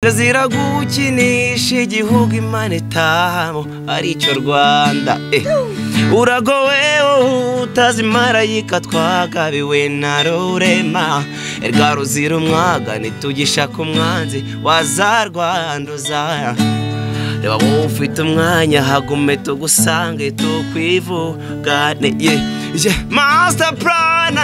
Kirazira gukinisha igihugu Imana itahamo aricyo Rwanda. Uragowe utazi marayika twagabiwe na Rurema, erga ruzira umwaga nitugishaka umwanzi wazarwanduza. Reba wowe ufite umwanya hagume tugusange tukwivugane. Master Plan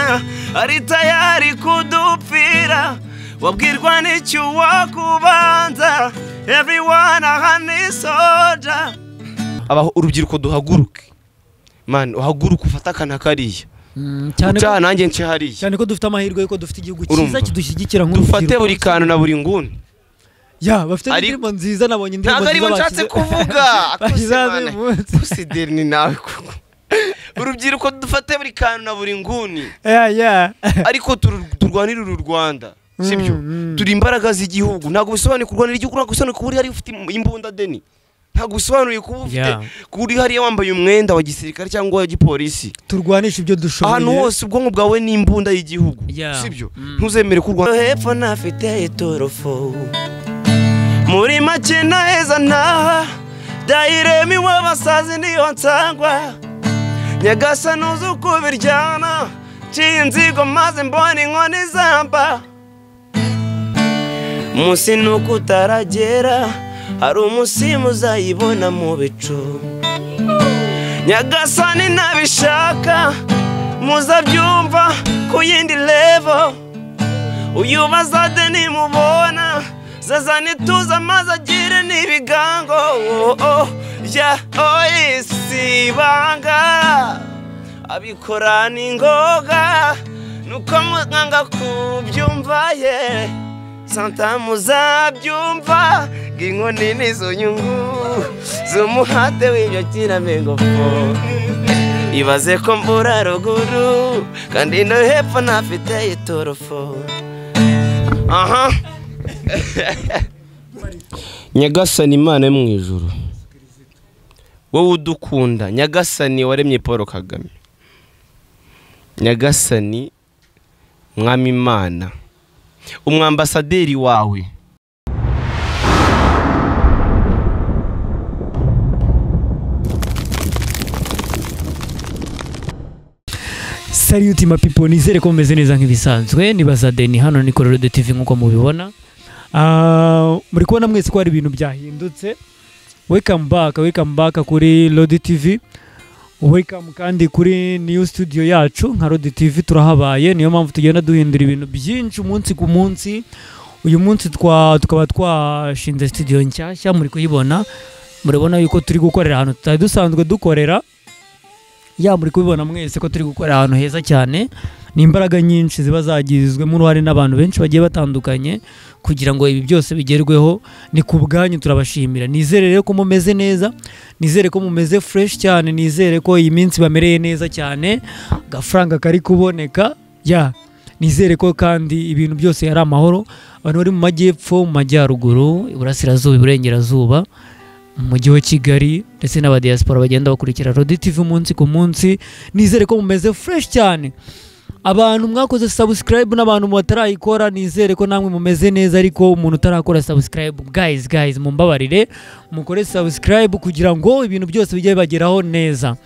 ari tayari kudupfira, wabwirwa n'icyo wakubanza, everyone aha ni soja. Abaho urubyiruko duhaguruke, man, uhaguruke ufate akana kariya cyane, nanjye nce hariya cyane ko dufite amahirwe yuko dufite igihugu cyiza kidushyigikira nk'urubyiruko. Dufate buri kantu na buri nguni. Ya bafite indirimbo nziza, nabonye indirimbo nziza. Ntabwo ari nshatse kuvuga akusideri ni nawe kuko urubyiruko dufate buri kantu na buri nguni. Ariko turwanire uru Rwanda, sibyo? Turi imbaraga z'igihugu. Ntabwo bisobanuye kurwanira igihugu, ntabwo bisobanuye kuba uri hariya ufite imbunda deni, ntabwo bisobanuye kuba ufite kuri hariya wambaye umwenda wa gisirikare cyangwa wa gipolisi. Turwanisha ibyo dushoboye ahantu hose, ubwonko bwawe ni imbunda y'igihugu, sibyo? Ntuzemere kurwana hepfo ntafite itorofo, muri make naheza ntaha dayiremi w'abasazi niyo nsangwa, Nyagasani uzi uko biryana, nciye inzigo maze mbona inkoni zamba. Umunsi nuko utaragera, hari umunsi muzayibona mu bicu. Nyagasani nabishaka muzabyumva ku yindi level, uyu bazade nimubona zazane tuza maze agire n'ibigango. Ya isi banga abikora n'ingoga, nuko mwanga kubyumva ye santa muzabyumva nginkoni nizo nyungu z'umuhate w'ibyo kiramengofo. Ibaze ko mbura ruguru kandi no hepfo ntafite itorofo. Aha Nyagasani Imana yo mu ijuru, wowe udukunda, Nyagasani waremye Paul Kagame, Nyagasani Mwami Imana, umwambasaderi wawe. Salut ma people, nizere ko mumeze neza nk'ibisanzwe. Nibaza Deni hano ni kuri Rode TV nkuko mubibona. Muri kubona mwese ko hari ibintu byahindutse. Welcome back, welcome back kuri Rode TV. Welcome kandi kuri new studio yacu nka Rode TV turahabaye, niyo mpamvu tugenda duhindura ibintu byinshi umunsi ku munsi. Uyu munsi tukaba twashinze studio nshyashya, muri kuyibona, murabona yuko turi gukorera ahantu tutari dusanzwe dukorera. Ya muri kubibona mwese ko turi gukorera ahantu heza cyane. Ni imbaraga nyinshi ziba zagizwemo uruhare n'abantu benshi bagiye batandukanye kugira ngo ibi byose bigerweho. Ni ku bwanyu, turabashimira. Nizere rero ko mumeze neza, nizere ko mumeze fresh cyane, nizere ko iyi minsi bamereye neza cyane, agafaranga kari kuboneka. Ya nizere ko kandi ibintu byose yari amahoro. Abantu bari mu majyepfo, mu majyaruguru, iburasirazuba, iburengerazuba, mu mujyi wa Kigali ndetse n'abadiaspora bagenda bakurikira Rode TV umunsi ku munsi, nizere ko mumeze fresh cyane. Abantu mwakoze subscribe n'abantu batarayikora, nizere ko namwe mumeze neza. Ariko umuntu utarakora subscribe, guys mumbabarire mukore subscribe kugira ngo ibintu byose bijye bibageraho neza.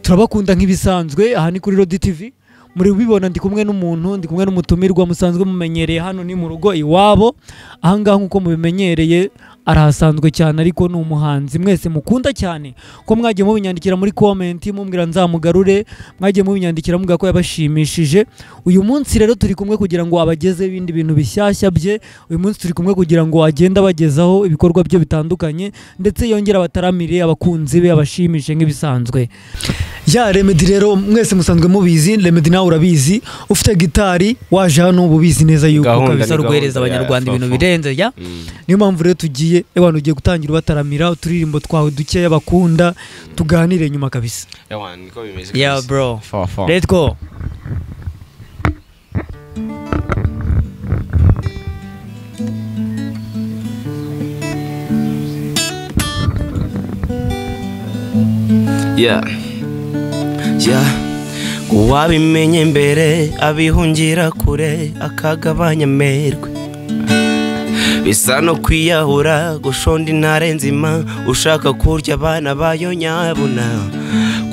Turabakunda nk'ibisanzwe. Aha ni kuri Rode TV, muri bibona ndi kumwe n'umuntu, ndi kumwe n'umutumirwa musanzwe mumenyereye hano ni mu rugo iwabo. Aha ngaha nkuko mubimenyereye arahasanzwe cyane, ariko ni umuhanzi mwese mukunda cyane, ko mwagiye mubinyandikira muri comment mumbwira nzamugarure, mwagiye mubinyandikira muvuga ko yabashimishije. Uyu munsi rero turi kumwe kugira ngo abageze ibindi bintu bishyashya bye. Uyu munsi turi kumwe kugira ngo agende abagezaho ibikorwa bye bitandukanye, ndetse yongera abataramire abakunzi be, abashimishe nk'ibisanzwe. Ya Remedy rero mwese musanzwe mubizi, Remedy nawe urabizi, ufite gitari waje hano ububizi neza yuko kabisa ruguhereza abanyarwanda ibintu birenze. Ya niyo mpamvu rero tugiye abantu ugiye gutangira ubataramira uturirimbo twawe dukeya bakunda, tuganire nyuma kabisa. Niko bimeze. Yeah bro, let's go. Yeah. Uwabimenye mbere abihungira kure akagabanya amerwe. Bisa no kwiyahura gushonda intare nzima, ushaka kurya abana bayo nyabuna.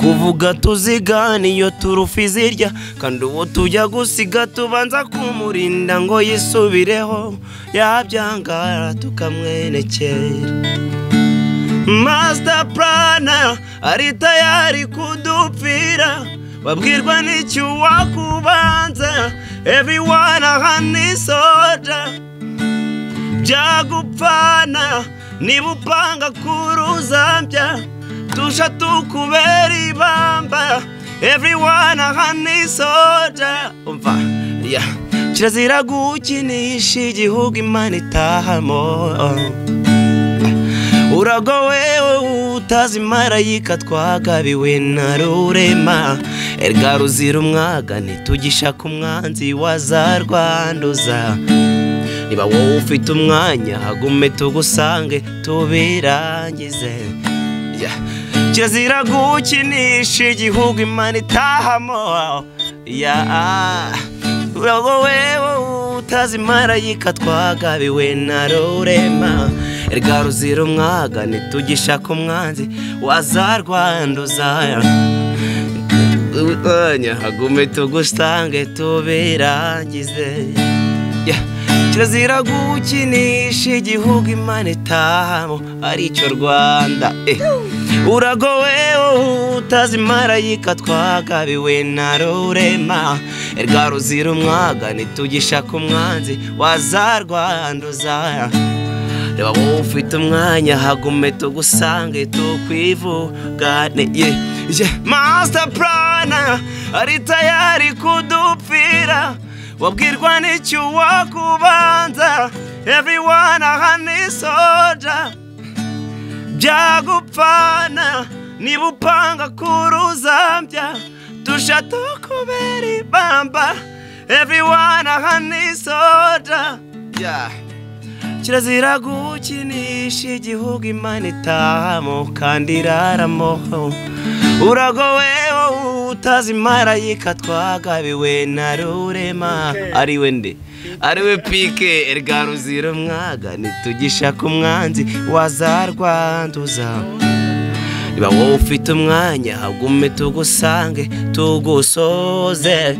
Kuvuga tuzigana iyo turufi zirya, kandi uwo tujya gusiga tubanza kumurinda ngo yisubireho, yabyangara tukamwenekera. Master Plana ari tayari kudupfira, wabwirwa n'icyo wakubanza. Everyone ahani soja byagupfana, niba upanga kuruzambya tusha tukubera ibamba. Everyone ahani soja. Umva yeah. Kirazira gukinisha igihugu Imana itahamo. Uragowe utazi marayika twagabiwe na Rurema. Erga ruzira umwaga ntitugishaka umwanzi wazarwanduza. Niba wowe ufite umwanya hagume tugusange tubirangize. Yeah. Kirazira gukinisha igihugu Imana itahamo. Yeah. Uragowe utazi marayika twagabiwe na Rurema. Erga ruzira umwaga ntitugishaka umwanzi wazarwanduza. Hagume tugusange tubirangize. Yeah. Kirazira gukinisha igihugu Imana itahamo aricyo Rwanda. Uragowe utazi marayika twagabiwe na Rurema. Erga ruzira umwaga ntitugishaka umwanzi wazarwanduza. Reba wowe ufite umwanya hagume tugusange tukwivugane. Yeah. Yeah. Master Plana ari tayari kudupfira, wabwirwa n'icyo wakubanza. Everyone ahani soja byagupfana, niba upanga kuruzambya tusha tukubera ibamba. Everyone ahani soja. Yeah. Kirazira gukinisha igihugu Imana itahamo kandi iraramo. Uragowe utazi marayika twagabiwe na Rurema. Ariwe nde? Ariwe PK. Erga ruzira umwaga ntitugishaka umwanzi wazarwanduza. Niba wowe ufite umwanya hagume tugusange tugusoze.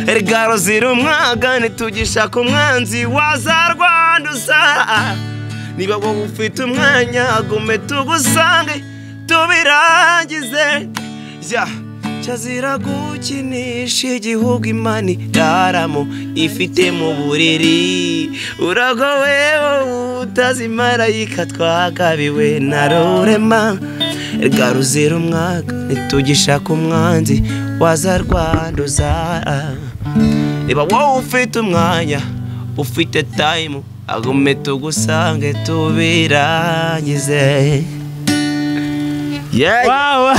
Erga ruzira umwaga ntitugishaka umwanzi wazarwanduza. Niba wowe ufite umwanya hagume tugusange tubirangize. Yeah. Kirazira gukinisha igihugu Imana iraramo ifite mu buriri. Uragowe utazi marayika twagabiwe na Rurema. Erga ruzira umwaga ntitugishaka umwanzi wazarwanduza. Niba wowe ufite umwanya ufite time agume tugusange tubirangize. Yeah. Wow.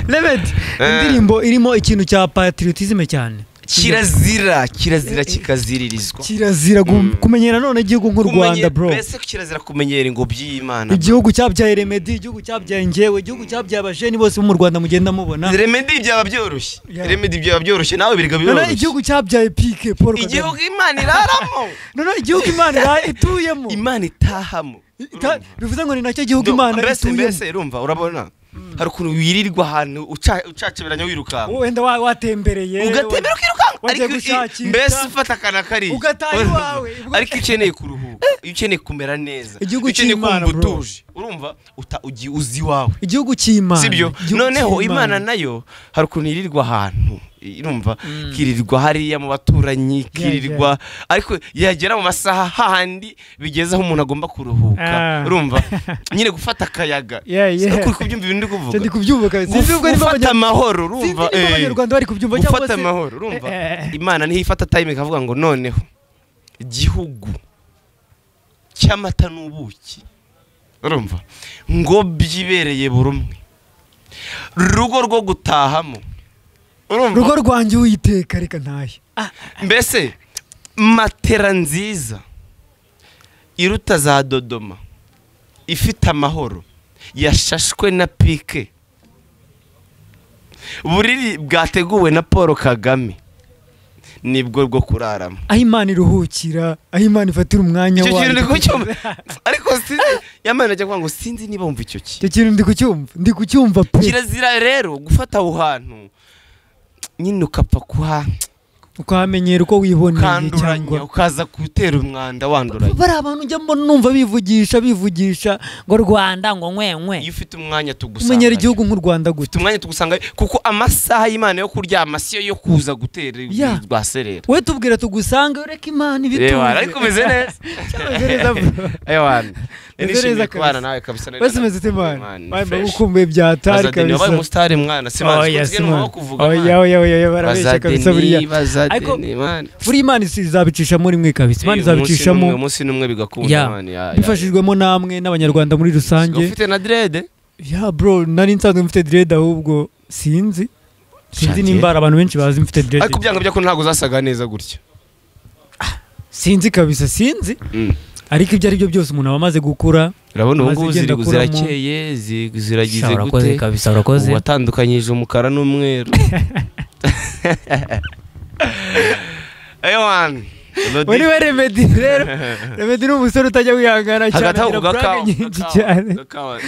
Remedy, indirimbo irimo ikintu cya patriotisme cyane. Kirazira, kirazira kikaziririzwa. Kirazira kumenyera none igihugu nk'u Rwanda bro. Mbese kirazira kumenyera ingobyi y'Imana. Igihugu cyabyaye Remedy, igihugu cyabyaye njyewe, igihugu cyabyaye abajeni bose mu Rwanda mugenda mubona. Remedy byaba byoroshye. Remedy byaba byoroshye nawe birga byoroshye. None igihugu cyabyaye PK Paul Kagame. Igihugu Imana iraramo. None igihugu Imana ituyemo. Imana itahamo. Bivuze ngo ni nacyo gihugu Imana ituyemo. Mbese urumva urabona hari ukuntu wirirwa ahantu ucaceberanya wirukanka. Wenda watembereye ugatembera ukirukanka, ariko mbese ufata akana kari ugataha iwawe, ariko ukeneye kuruhuka, ukeneye kumera neza, ukeneye kumva utuje, urumva uzi iwawe, igihugu cy'Imana, sibyo? Noneho Imana nayo hari ukuntu yirirwa ahantu, irumva kirirwa hariya mu baturanyi, kirirwa, ariko yagera mu masaha hahandi bigeze aho umuntu agomba kuruhuka, urumva nyine gufata akayaga. Kuri kubyumva ibintu ndi kuvuga, ndi kubyumva kabisa, gufata amahoro, urumva Abanyarwanda bari kubyumva cyangwa se gufata amahoro, urumva Imana niho ifata time ikavuga ngo noneho igihugu cy'amata n'ubuki, urumva ngo byibereye burumwe, rugo rwo gutahamo, rugo rwanjye Uwiteka reka ntahe. Mbese matera nziza iruta za Dodoma ifite amahoro yashashwe na PK, buriri bwateguwe na Paul Kagame, Nibwo bwo kuraramo. Aho Imana iruhukira, aho Imana ifatira umwanya Icyo wayo. kintu ndi kucyumva. Ariko sinzi yamana ajya kuvuga ngo sinzi niba wumva icyo kintu. Icyo kintu ndi kucyumva, ndi kucyumva pe. Kirazira rero gufata aho hantu nyine ukapfa kuha ukahamenyera uko wiboneye ukanduranya, cyangwa ukaza gutera umwanda wanduranya. Bari abantu njya mbona numva bivugisha ngo Rwanda ngo nkwe. Iyo ufite umwanya tugusanga. Umenyera igihugu nk'u Rwanda gute? Ufite umwanya tugusanga kuko amasaha y'Imana yo kuryama siyo yo kuza gutera rwa serera. We tubwira tugusanga ureka Imana ibituze. Ewa, ariko umeze neza. Umeze neza bro. Ewa. Nishimiye kubana nawe kabisa. Wese umeze ute man? Ukumbuye byatari kabisa. Wabaye umusitari mwana, simanzi ko kuvuga. Oya oya oya barabeshya kabisa buriya. Ariko buri Imana izabicishamo rimwe kabisa. Imana izabicishamo umunsi n'umwe bigakunda man. Bifashijwemo namwe n'abanyarwanda muri rusange. Ufite na dread? Ya bro, nari nsanzwe mfite dread ahubwo sinzi. Sinzi nimba abantu benshi bazi mfite dread. Ariko byanga byako ntago zasaga neza gutya. Sinzi kabisa, sinzi. Ariko ibyo ari byo byose umuntu aba amaze gukura. Urabona ubu ngubu zirakeye, ziragize gute kabisa, urakoze. Watandukanyije umukara n'umweru. Ewan. Uri we Remedy rero. Remedy ni umusore utajya wihangana cyane. Cyane.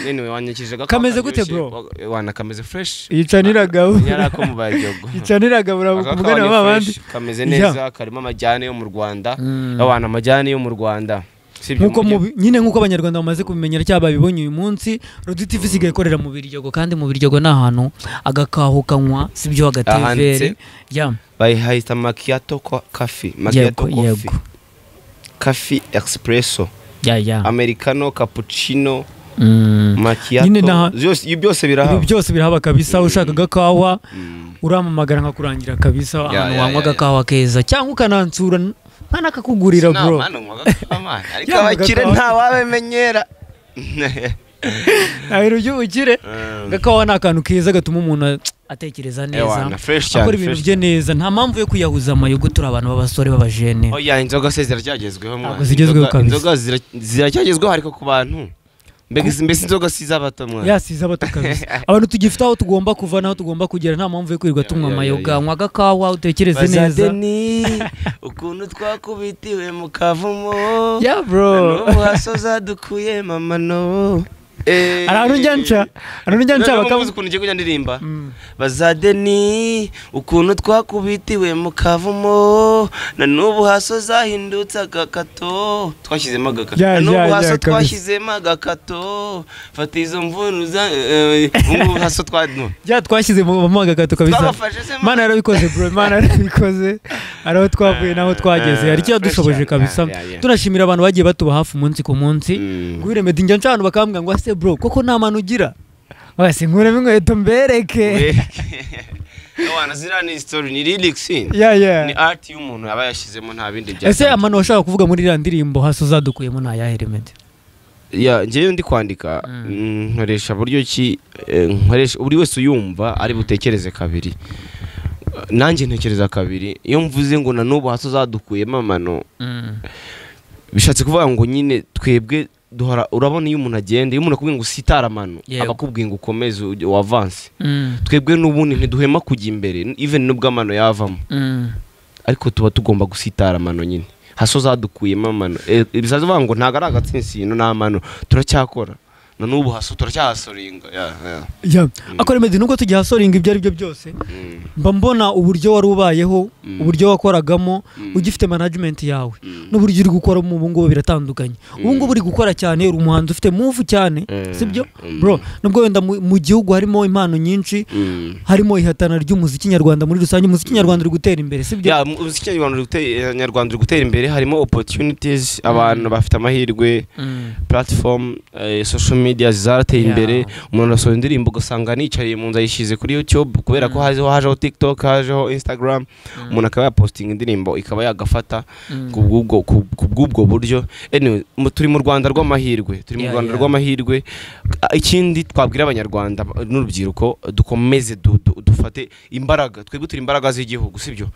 Anyway, wanyikije gakawa. Kameze gute bro? Wana kameze fresh. Yicaniraga. Yarako mubaryogo. Yicaniraga buravugana na babandi. Kameze neza, karimo amajyane yo mu Rwanda. Ewana amajyane yo mu Rwanda. Nkuko nyine nkuko abanyarwanda bamaze kubimenyera cyaba babibonye uyu munsi, Rodi TV isigaye ikorera mu Biryogo, kandi mu Biryogo ni ahantu agakaho kanywa sibyo agatevere. Ya. Bayihita macchiato coffee, macchiato coffee. Coffee espresso. Ya. Americano, cappuccino, macchiato. Byose birahaba. Ibi byose birahaba kabisa. Ushaka agakawa uramamagara nkakurangira kabisa ahantu wanywa agakawa keza cyangwa ukanansura ntanakakugurira bro. Ariko abakire nta wabemenyera. Ahero by'ubukire gakawa ni akantu keza gatuma umuntu atekereza neza, akora ibintu bye neza, nta mpamvu yo kwiyahuza amayogo. Turi abantu b'abasore b'abajene. Oya, inzoga se ziracyagezweho mwana. Zigezweho kabisa. Inzoga ziracyagezweho ariko ku bantu mbese inzoga si iz'abato mwana. Ya si iz'abato kabisa. Abantu tugifite aho tugomba kuva naho tugomba kugera, nta mpamvu yo kwirirwa tunywa amayoga. Nywa agakawa utekereze neza. Bazadeni ukuntu twakubitiwe mu kavumo. Ya bro. N'ubu hasoza dukuye mama no. Ahantu njya nca bakavuze ukuntu ngiye kujya ndirimba. Bazadeni ukuntu twakubitiwe mu kavumo na n'ubu hasoza hindutse agakato. Twashyizemo agakato. Na n'ubu haso twashyizemo agakato. Fata izo mvunu za ubu haso twadno. Ya twashyizemo agakato kabisa. Mana yarabikoze bro, Mana yarabikoze. Araho twavuye naho twageze. Hari icyo dushoboje kabisa. Tunashimira abantu bagiye batuba hafi umunsi ku munsi. Ngwire Meddy njya nca abantu bakambwira ngo ase bro koko nta manu ugira. Wese nkuremo inkweto mbereke. Wana zira ni story ni lyrics. Yeah. Ni art y'umuntu aba yashizemo nta bindi bya. Ese amano washaka kuvuga muri iriya ndirimbo haso zadukuyemo nta yahe Remedy? Ya ngewe ndi kwandika nkoresha buryo ki nkoresha buri wese uyumva ari butekereze kabiri. Nanjye ntekereza kabiri iyo mvuze ngo na n'ubu haso zadukuyemo amano. Bishatse kuvuga ngo nyine twebwe duhora urabona iyo umuntu agenda iyo umuntu akubwiye ngo usitara amano abakubwiye ngo ukomeze uavance. Twebwe n'ubundi ntiduhema kujya imbere even nubwo amano yavamo. Ariko tuba tugomba gusitara amano nyine. Haso zadukuyemo amano. Bisaza bavuga ngo ntago ari agatsinsino n'amano turacyakora. Na n'ubu haso turacyahasoringa. Ya. Akora Meddy nubwo tugihasoringa ibyo ari byo byose. Mba mbona uburyo wari ubayeho, uburyo wakoragamo, ugifite management yawe. N'uburyo uri gukora mu ubu ngubu biratandukanye. Ubu ngubu uri gukora cyane, uri umuhanzi ufite move cyane, sibyo? Bro, nubwo wenda mu gihugu harimo impano nyinshi, harimo ihatana ry'umuziki nyarwanda muri rusange, umuziki nyarwanda uri gutera imbere, sibyo? Ya, umuziki nyarwanda uri gutera imbere, harimo opportunities, abantu bafite amahirwe, platform, social media zarateye imbere. Umuntu asohora indirimbo ugasanga nicariye mu nzu ayishyize kuri YouTube kubera ko hajeho TikTok, hajeho Instagram, umuntu akaba yapostinga indirimbo ikaba yagafata ku bw'ubwo buryo. Anyway, turi mu Rwanda rw'amahirwe, turi mu Rwanda rw'amahirwe. Ikindi twabwira abanyarwanda n'urubyiruko, dukomeze dufate imbaraga, twebwe turi imbaraga z'igihugu, sibyo?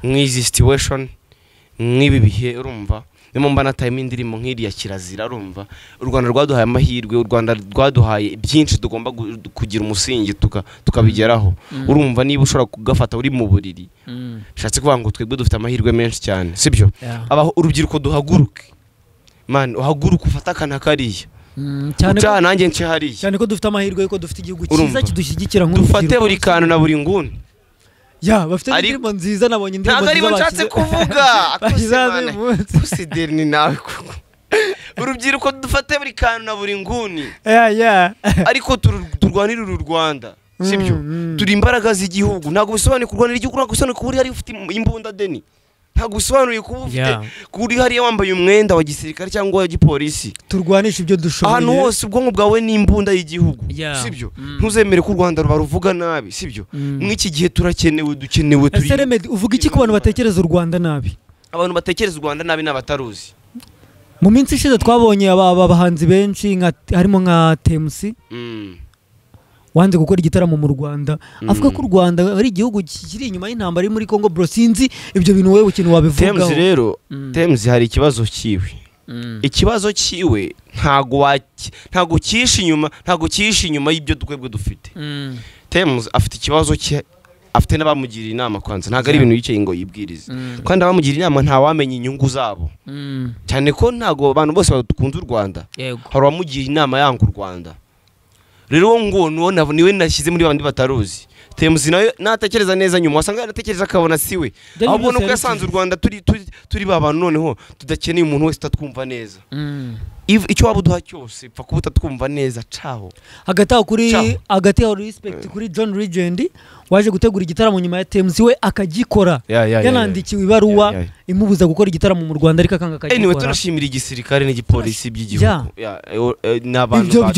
Nk'izi situation, nk'ibi bihe urumva Niyo mba natayemo indirimbo nk'iriya kirazira. Urumva, u Rwanda rwaduhaye amahirwe, u Rwanda rwaduhaye byinshi tugomba kugira umusingi tukabigeraho. Urumva, niba ushobora kugafata uri mu buriri, bishatse kuvuga ngo twebwe dufite amahirwe menshi cyane, sibyo? Abaho urubyiruko duhaguruke, man, uhaguruke ufate akana kariya, ucaha nanjye nce hariya, cyane ko dufite amahirwe yuko dufite igihugu cyiza kidushyigikira nk'urubyiruko, dufate buri kantu na buri nguni. Ya, bafite indirimbo nziza, nabonye indirimbo nziza. Ntabwo aribo nshatse kuvuga. Akusideri ni nawe kuko urubyiruko dufate buri kantu na buri nguni. Ariko turwanire uru Rwanda, sibyo? Turi imbaraga z'igihugu. Ntabwo bisobanuye kurwanira igihugu, ntabwo bisobanuye kuba uri hariya ufite imbunda deni. Ntabwo bisobanuye kuba ufite kuri hariya wambaye umwenda wa gisirikare cyangwa wa gipolisi. Turwanisha ibyo dushoboye. Ahantu hose ubwonko bwawe ni imbunda y'igihugu, sibyo? Ntuzemere ko u Rwanda rubaruvuga nabi, sibyo? Mw'iki gihe turakenewe, dukenewe turi. Ese Remedy, uvuga iki ku bantu batekereza u Rwanda nabi? Abantu batekereza u Rwanda nabi n'abataruzi. Mu minsi ishize twabonye aba bahanzi benshi harimo nka TMC wanze gukora igitaramo mu Rwanda, avuga ko u Rwanda ari igihugu kiri inyuma y'intambara muri Congo. Bro, sinzi ibyo bintu wewe ikintu wabivugaho. Tems rero, Tems hari ikibazo kiwe. Ikibazo kiwe ntago cyishe inyuma, ntago cyishe inyuma y'ibyo twebwe dufite. Tems afite ikibazo cye, afite n'abamugiriye inama kwanza, ntago ari ibintu yicaye ngo yibwirize. Kandi abamugira inama nta wamenya inyungu zabo. Cyane ko ntago abantu bose bakunze u Rwanda. Hari abamugira inama yanga u Rwanda. Rero ngo nuwo niwe nashyize muri bandi bataruzi. Temuzi nayo natekereza neza nyuma wasanga yaratekereza akabona siwe. Ahubwo nuko yasanze u Rwanda turi babantu noneho tudakeneye umuntu wese tatwumva neza. Icyo waba uduha cyose pfa kuba utatwumva neza, caho. Hagati aho kuri hagati aho respect kuri John Legend waje gutegura igitaramo nyuma ya Temuzi, we akagikora. Yanandikiwe ibaruwa imubuza gukora igitaramo mu Rwanda ariko akanga akagikora. Anyway, turashimira igisirikare n'igipolisi by'igihugu. N'abantu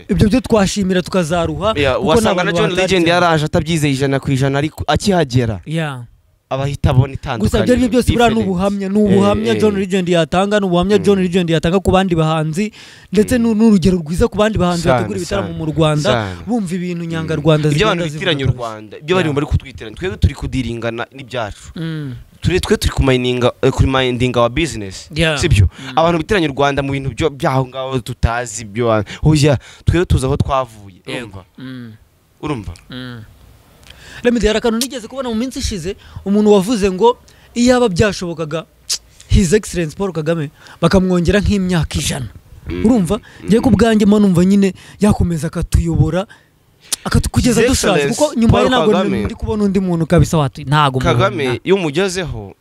ibyo byo twashimira tukazaruha. Wasanga na John Legend yaraje atabyizeye 100% ariko akihagera. Abahita abona itandukanye. Gusa ibyo byose buriya n'ubuhamya, n'ubuhamya John Legend yatanga, n'ubuhamya John Legend yatanga ku bandi bahanzi, ndetse n'urugero rwiza ku bandi bahanzi bategura ibitaramo mu Rwanda, bumva ibintu nyanga Rwanda zigenda abantu bitiranye u Rwanda, ibyo bari bari kutwitiranya, twebwe turi kudiringana n'ibyacu. Turi twe turi kumininga kurimindinga wa business, sibyo? Abantu bitiranye u Rwanda mu bintu byo byaho ngaho tutazi ibyo. Hoya twebwe tuzi aho twavuye, urumva? Urumva? Remedy, hari akantu nigeze kubona mu minsi ishize umuntu wavuze ngo iyaba byashobokaga His Excellence Paul Kagame bakamwongera nk'imyaka 100. Urumva, ngiye ku bwanjye mba numva nyine yakomeza akatuyobora akatukugeza dushaje, kuko nyuma ye ntabwo ndi kubona undi muntu kabisa watu ntago Kagame iyo umugezeho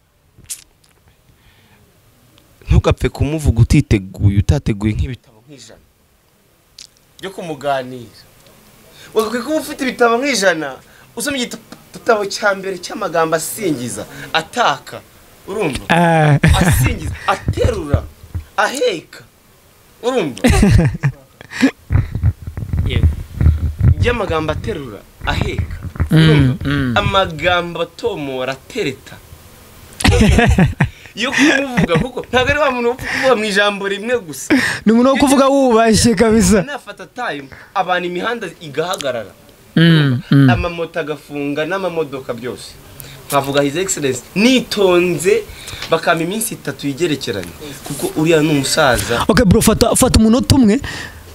ntugapfe kumuvuga utiteguye, utateguye nk'ibitabo nk'ijana byo kumuganira. Wagakwiye kuba ufite ibitabo nk'ijana, usoma igitabo cya mbere cy'amagambo asingiza, ataka, urumva? Asingiza, aterura, aheka, urumva? By'amagambo aterura, aheka, urumva? Amagambo atomora, atereta. Yo kumuvuga kuko ntabwo ari wa muntu upfa kuvuga mu ijambo rimwe gusa. Ni umuntu wo kuvuga wubashye kabisa. Nafata time abantu imihanda igahagarara. Amamoto agafunga n'amamodoka byose. Nkavuga His Excellence nitonze bakama iminsi 3 igerekeranye kuko uriya ni umusaza. Okay bro, fata umunota umwe.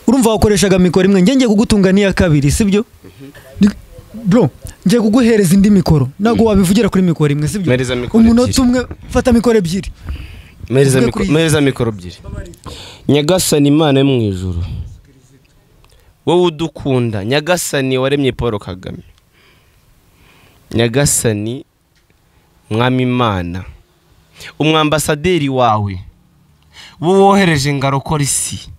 Urumva wakoreshaga mikoro imwe, ngiye kugutunga niya kabiri, sibyo? Bro, ngiye kuguhereza indi mikoro. Ntago wabivugira kuri mikoro imwe, sibyo? Umunota umwe, fata mikoro ebyiri. Mereza mikoro ebyiri. Nyagasani Imana yo mu ijuru, wowe udukunda, Nyagasani waremye Paul Kagame, Nyagasani Mwami Imana, umwambasaderi wawe, wowe wohereje ngo arokore isi,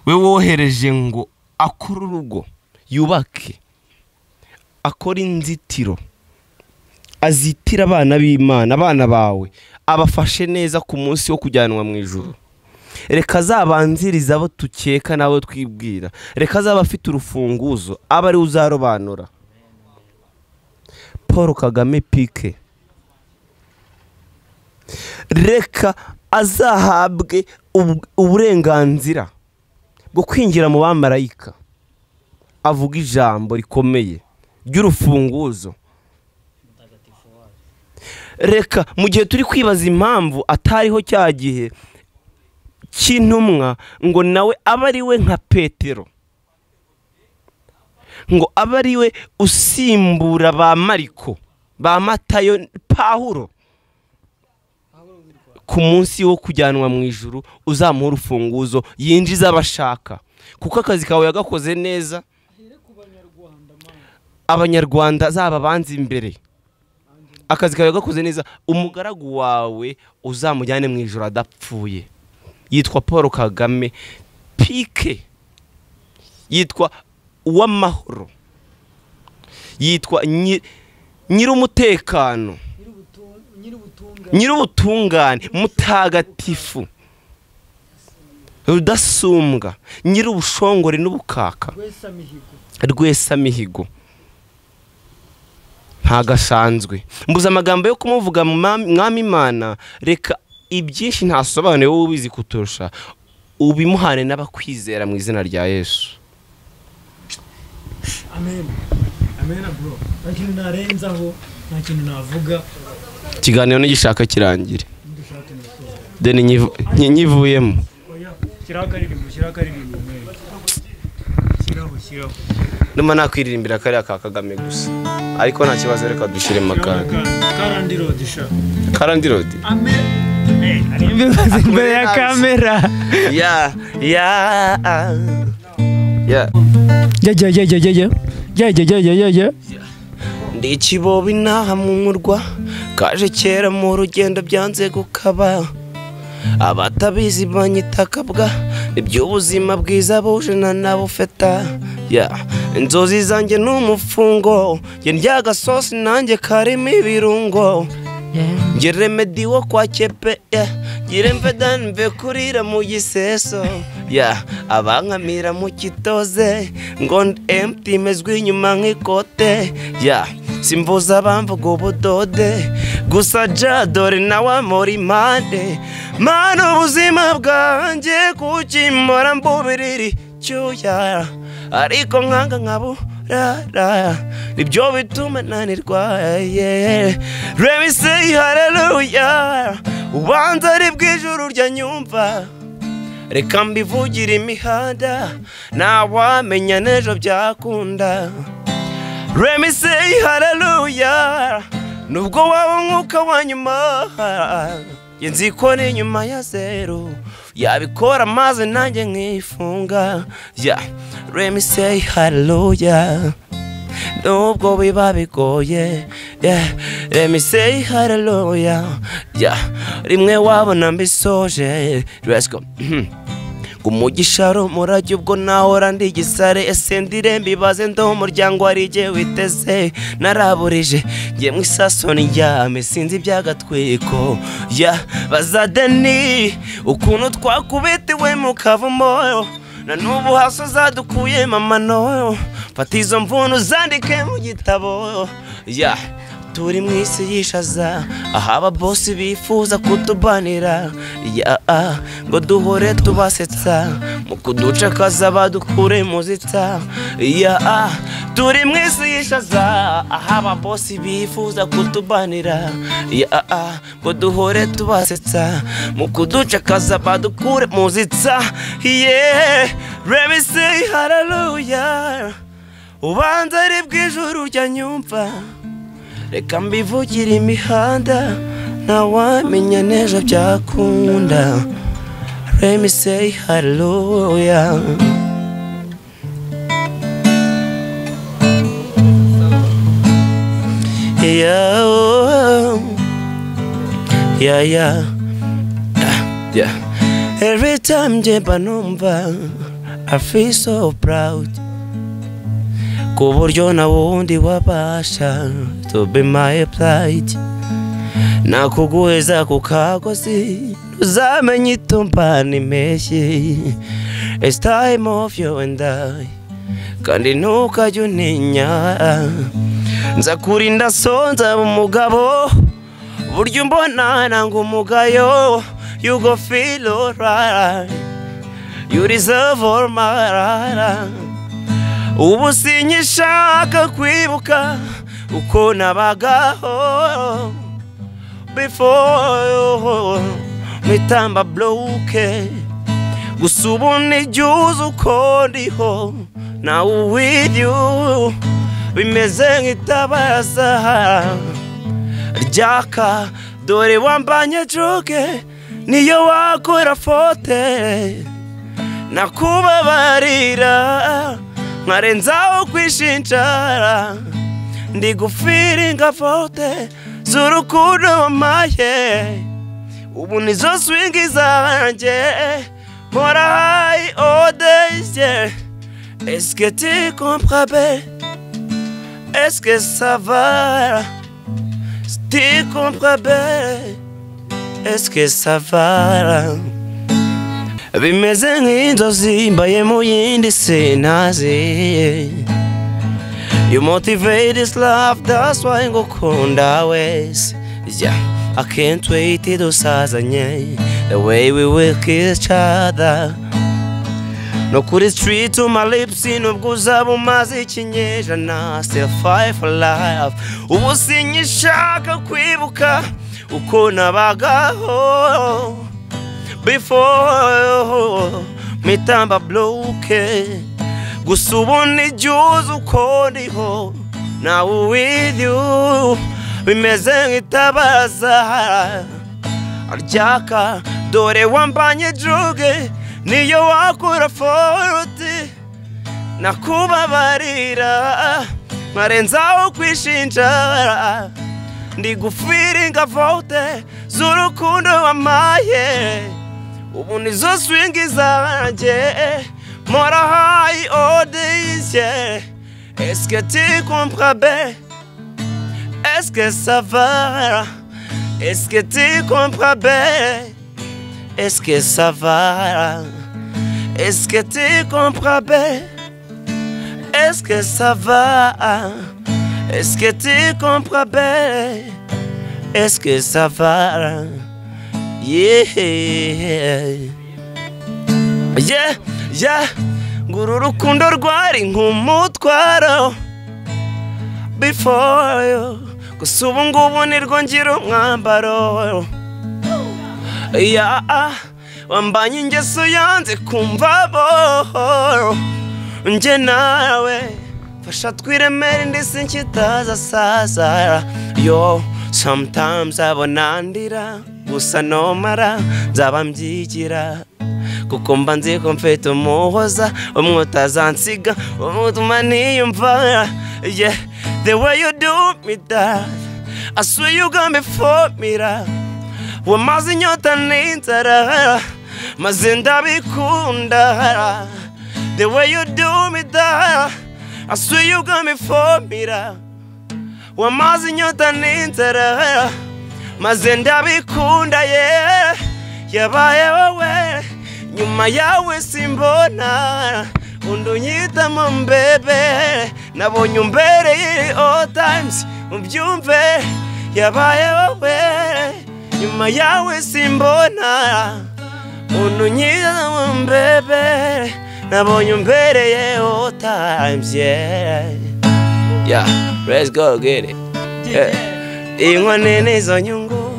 we wohereje ngo akore urugo, yubake, akore inzitiro, azitira abana b'Imana, abana bawe, abafashe neza ku munsi wo kujyanwa mu ijuru. Reka azabanziriza abo tukeka n'abo twibwira, reka azaba afite urufunguzo aba ari uzarobanura. Paul Kagame pike, reka azahabwe uburenganzira bwo kwinjira mu bamarayika, avuga ijambo rikomeye ry'urufunguzo. Reka mu gihe turi kwibaza impamvu atariho cya gihe cy'intumwa, ngo nawe abe ari we nka Petero, ngo abe ari we usimbura ba Mariko, ba Matayo, Pawulo, ku munsi wo kujyanwa mu ijuru uzamuha urufunguzo yinjiza abashaka, kuko akazi kawe yagakoze neza. Abanyarwanda zaba banze imbere, akazi kawe yagakoze neza. Umugaragu wawe uzamujyane mu ijuru adapfuye. Yitwa Paul Kagame Pike, yitwa uwamahoro, yitwa nyir'umutekano, nyir'ubutungane, mutagatifu, rudasumbwa, nyir'ubushongore n'ubukaka, rwesamihigo. Ntagasanzwe. Mbuze amagambo yo kumuvuga mwami Imana. Reka ibyinshi ntasobanuye, wowe ubizi kuturusha, ubimuhane n'abakwizera mu izina rya Yesu. Amen. Amen bro. Nta kintu narenzaho, nta kintu navuga. Ikiganiro nigishaka kirangire. Deni nyivuyemo. Ndumva nakwiririmbira kariya ka Kagame gusa, ariko nta kibazo, reka dushyiremo akandi. Karandi road sha. Karandi road. Amen. Imbere ya kamera. Ya ya ya. Ya ya ya ya ya. Ya ya ya ya ya. Ndi ikibobi inaha mu murwa, kaje kera mu rugendo byanze gukaba. Abatabizi banyita kabwa, iby'ubuzima bwiza buje na nabufeta. Ya inzozi zanjye n'umufungo, njye ndya agasosi nanjye karimo ibirungo. Ngire medi wo kwa Kepe, ngire mveda mve kurira mu giseso. Ya abankamira mu kitoze, ngo empty mezwi inyuma nk'ikote. Ya simvuza bamvuga ubudode, gusa jadore nawe amora impande. Mana ubuzima bwanjye kukimora mbubiriri cyuya, ariko nkanga nkaburara, nibyo bituma nanirwa. Let me say hallelujah, ubanza ari bw'ijuru rya nyumva. Reka mbivugire imihanda, ntawamenya n'ejo byakunda. Let me say hallelujah, nubwo waba umwuka wa nyuma, nzi ko ni nyuma ya zeru, yabikora maze nanjye nkifunga. Yeah, let me say hallelujah, nubwo biba bigoye. Yeah, let me say hallelujah. Yeah, rimwe wabona mbisoje. Let's go. Umugisha umurage ubwo nahora ndi igisare, ese ndire mbibaze ndo umuryango ari jye witeze. Naraburije ngiye mu isaso ndyame, sinzi ibyagatwiko. Ya bazadeni ukuntu twakubitiwe mu kavumo, na n'ubu haso zadukuye mama no. Fata izo mvunu zandike mu gitabo. Ya turi mu isi yishaza, aho ababosi bifuza kutubanira. Ya ngo duhore tubasetsa, mu kuducakaza badukure muzitsa. Ya turi mu isi yishaza, aho ababosi bifuza kutubanira. Ya ngo duhore tubasetsa, mu kuducakaza badukure muzitsa. Yeah, let me say hallelujah, ubanza ari bw'ijuru rya nyumva. Reka mbivugire imihanda, ntawamenya n'ejo byakunda. Let me say hallelujah. Yeah, yeah, yeah, yeah. Every time njye mba numva I feel so proud, ku buryo na wundi wabasha to be my pride. Nakuguheza ku kagozi, uzamenye itumbana impeshyi. It's time of you and I, kandi ntukajye untinya. Nza kurinda so nzaba umugabo, buryo umbona nanga umugayo. You go feel alright, you deserve all my right. Ubu sinyishaka kwibuka uko nabagaho, Before mitamba bloke, gusa ubu ntibyuze uko ndiho. Now with you bimeze nk'itabaza ryaka, dore wambanye joke niyo wakora fote, nakubabarira nkarenzaho kwishinjara, ndi gufiringa fote z'urukundo wamaye, ubu nizo swingi zanjye mpora high all days, yeah. Est-ce que tu comprends bien? Est-ce que ça va? Tu comprends bien? Est-ce que ça va? Bimeze nk'inzozi mbaye mu yindi sinazi. You motivate this love, that's why ngukunda wese. Yeah, I can't wait dusazanye, the way we will kiss each other. No kuri street to my lips, nubwo uzaba umaze ikinyejana, still fight for life. Ubu sinyishaka kwibuka uko nabagaho before mitamba bloke, gusa ubu ntibyuze uko ndiho. Now with you bimeze nk'itabaza ryaka, dore wambanye droge niyo wakura forute, nakubabarira nkarenzaho kwishinja, ndi gufiringa vote z'urukundo wamaye, ubu nizo swingi zanjye mpora high all days, yeah. Est-ce que tu comprends bien? Est-ce que ça va? Est-ce que tu comprends bien? Est-ce que ça va? Est-ce que tu comprends bien? Est-ce que ça va? Est-ce que tu comprends bien? Est-ce que ça va? Yeah, yeah, yeah. Nguru urukundo rwari nk'umutwaro before you, gusa ubu ngubu nirwo ngira umwambaro. Yeah, wambanye ingeso yanze kumva bo, njye nawe fasha twiremere indi si nkitaza saza. Yo, sometimes abona ndira gusa nomara nzaba mbyigira, kuko mba nzi ko mfite umuhoza umwe utazansiga umutuma niyumva. Yeah, the way you do me that, I swear you got me for me that. Wamaze inyota n'inzara maze ndabikunda. The way you do me that, I swear you got me for me that. Wamaze inyota n'inzara maze ndabikunda, yeah. Yabaye wowe nyuma yawe simbona undi unyitamo mbebe, nabonye umbereye all times ubyumve. Yabaye wowe nyuma yawe simbona undi unyitamo mbebe, nabonye umbereye all times, yeah. Yeah, let's go get it. Yeah. Inkoni nizo nyungu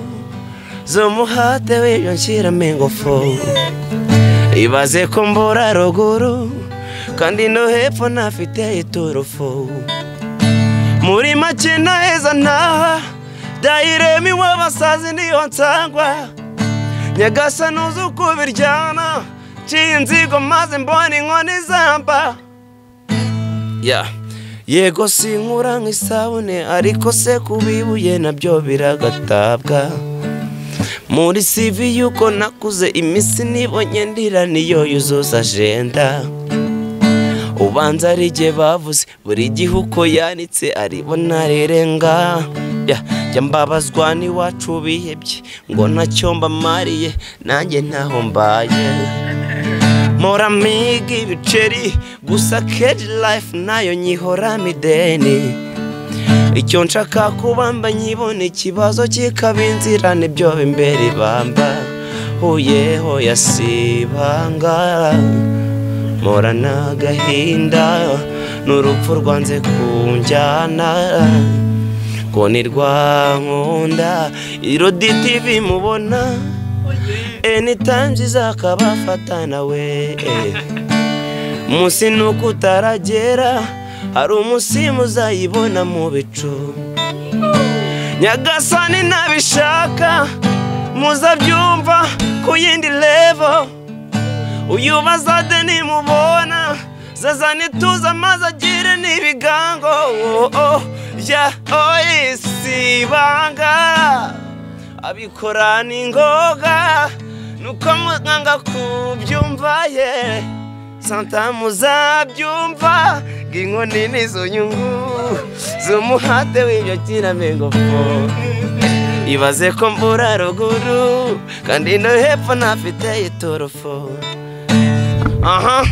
z'umuhate w'ibyo nshyiramo ingufu, ibaze ko mbura ruguru kandi no hepfo ntafite iturufu. Muri make naheza ntaha dayiremi w'abasazi niyo nsangwa, Nyagasani uzi uko biryana, nciye inzigo maze mbona inkoni zamba. Yeah. Yego sinkura nk'isabune ariko se kubibuye nabyo biragatabwa. Muri CV yuko nakuze iminsi nibonye ndira niyo yuzuza agenda. Ubanza ari jye bavuze buri gihe uko yanitse aribona rirenga. Jya mbabazwa n'iwacu bihebye ngo ntacyo mbamariye nanjye ntaho mbaye. Mpora mpiga ibiceri gusa cage life nayo nyihoramo ideni. Icyo nshaka kubamba nyibona ikibazo kikaba inzira nibyo bimbera ibamba. Huye hoya sibanga mpora n'agahinda n'urupfu rwanze kunjyana. Ko ni Rwankunda Irodi TV mubona anytime izakabafata nawe. Munsi nuko utaragera hari umunsi muzayibona mu bicu. Nyagasani nabishaka muzabyumva ku yindi level. Uyu bazade nimubona zazane tuza maze agire n'ibigango. Oh, yeah, oh, isi banga abikora n'ingoga nuko mwanga kubyumva ye. Santa muzabyumva nginkoni nizo nyungu z'umuhate w'ibyo kiramengofo. Ibaze ko mbura ruguru kandi no hepfo ntafite itorofo. Aha.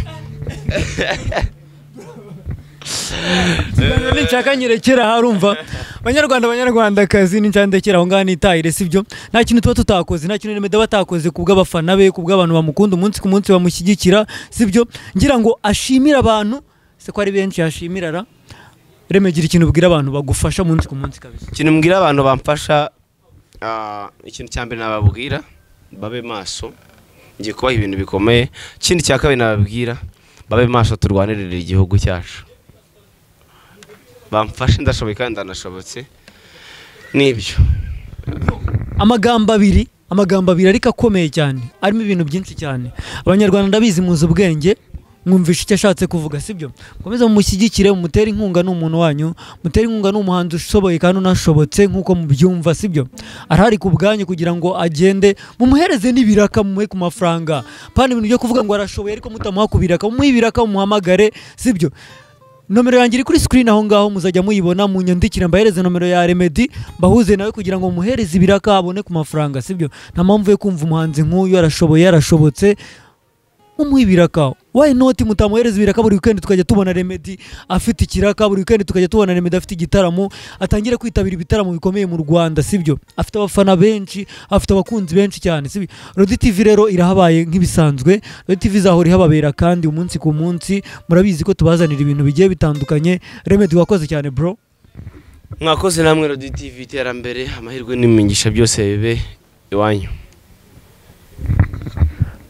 Ninshaka nyirekera harumva Banyarwanda banyarwandakazi nincandekera aho ngaho nitahire, sibyo? Nta kintu tuba tutakoze, nta kintu Remedy batakoze kubw'abafana be, kubw'abantu bamukunda umunsi ku munsi bamushyigikira, sibyo? Ngira ngo ashimira abantu, se ko ari benshi yashimira ra. Remedy, gira ikintu ubwira abantu bagufasha umunsi ku munsi kabisa. Ikintu mbwira abantu bamfasha, ikintu cya mbere nababwira babe maso, ngiye kubaha ibintu bikomeye. Ikindi cya kabiri nababwira babe maso, turwanirire igihugu cyacu. Bamfashe ndashoboye kandi ndanashobotse, nibyo. Amagambo abiri ariko akomeye cyane, arimo ibintu byinshi cyane. Abanyarwanda ndabizi muzi ubwenge, mwumvisha icyo ashatse kuvuga, sibyo? Mukomeze mumushyigikire, mumutere inkunga, ni umuntu wanyu, mutere inkunga, ni umuhanzi ushoboye kandi unashobotse nk'uko mubyumva, sibyo? Arahari ku bwanyu kugira ngo agende, mumuhereze n'ibiraka, mumuhe ku mafaranga. Pana ibintu byo kuvuga ngo arashoboye ariko mutamuha ku biraka, mumuhe ibiraka, mumuhamagare, sibyo? Nomero yanjye iri kuri screen aho ngaho, muzajya muyibona, munyandikira mbahereze nomero ya Remedy, mbahuze nawe kugira ngo muhereze ibiraka abone ku mafaranga, sibyo? Nta mpamvu yo kumva umuhanzi nk'uyu arashoboye yarashobotse, umuhe ibiraka. Why not mutamuhereza ibiraka buri weekend tukajya tubona Remedy afite ikiraka, buri weekend tukajya tubona Remedy afite igitaramo, atangire kwitabira ibitaramo bikomeye mu Rwanda, sibyo? Afite abafana benshi, afite abakunzi benshi cyane, sibyo? Rodi TV rero irahabaye nk'ibisanzwe, Rodi TV izahora ihababera kandi umunsi ku munsi, murabizi ko tubazanira ibintu bigiye bitandukanye. Remedy, wakoze cyane bro. Mwakoze namwe Rodi TV, iterambere, amahirwe n'imigisha byose bibe iwanyu.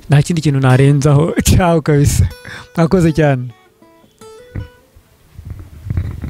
Nta kindi kintu narenzaho, ciao kabisa. Mwakoze cyane.